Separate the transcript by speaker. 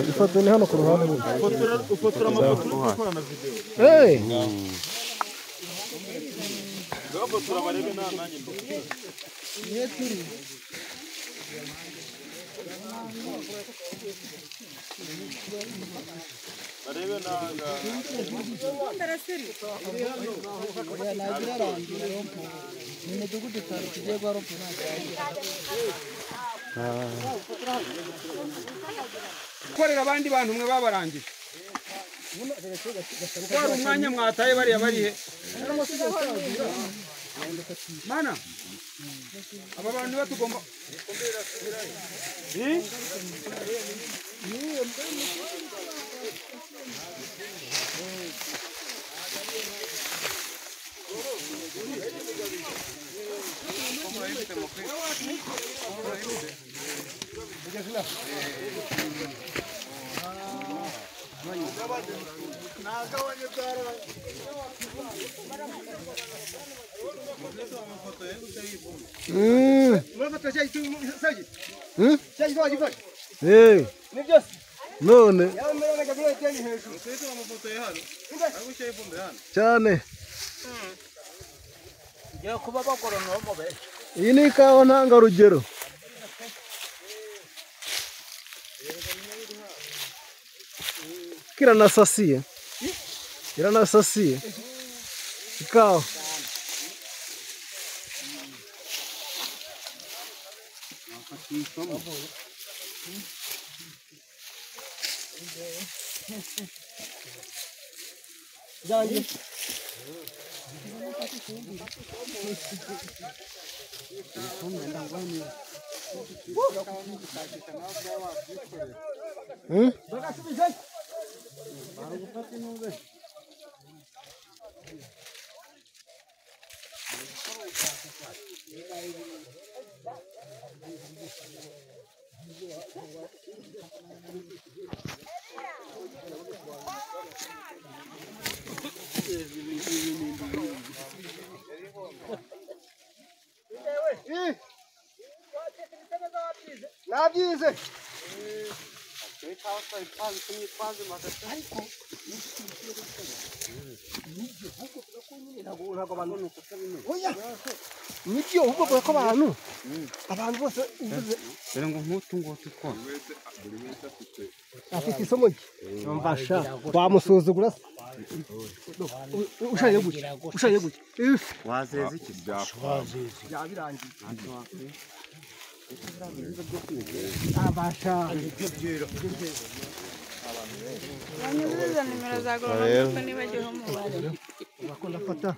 Speaker 1: Ifoto ni hano ku ruhande.
Speaker 2: Ufotora amafoto ukora na video. Gafotora barebe na nanjye mbafotora. Barebe nanga.
Speaker 3: Korera abandi bantu mwe babarangije. Kwari umwanya mwataye bariya barihe. Mana aba bantu batugomba
Speaker 1: None cyane iyi ni ikawa ntangarugero. Iranasasiye, iranasasiye ikawa.
Speaker 4: Nabyize. Nibyo ubwo ko abantu bose uvuze
Speaker 3: ngo nkutu ngo tutwa
Speaker 4: afite isomo rye mvasha wamusuzugura ushaye gutya ushaye gutya
Speaker 3: wazeze iki
Speaker 4: byabirangiye abasha
Speaker 5: Banyuzuza nimero za goronome nibagiwe umubare.
Speaker 4: Bakunda fata.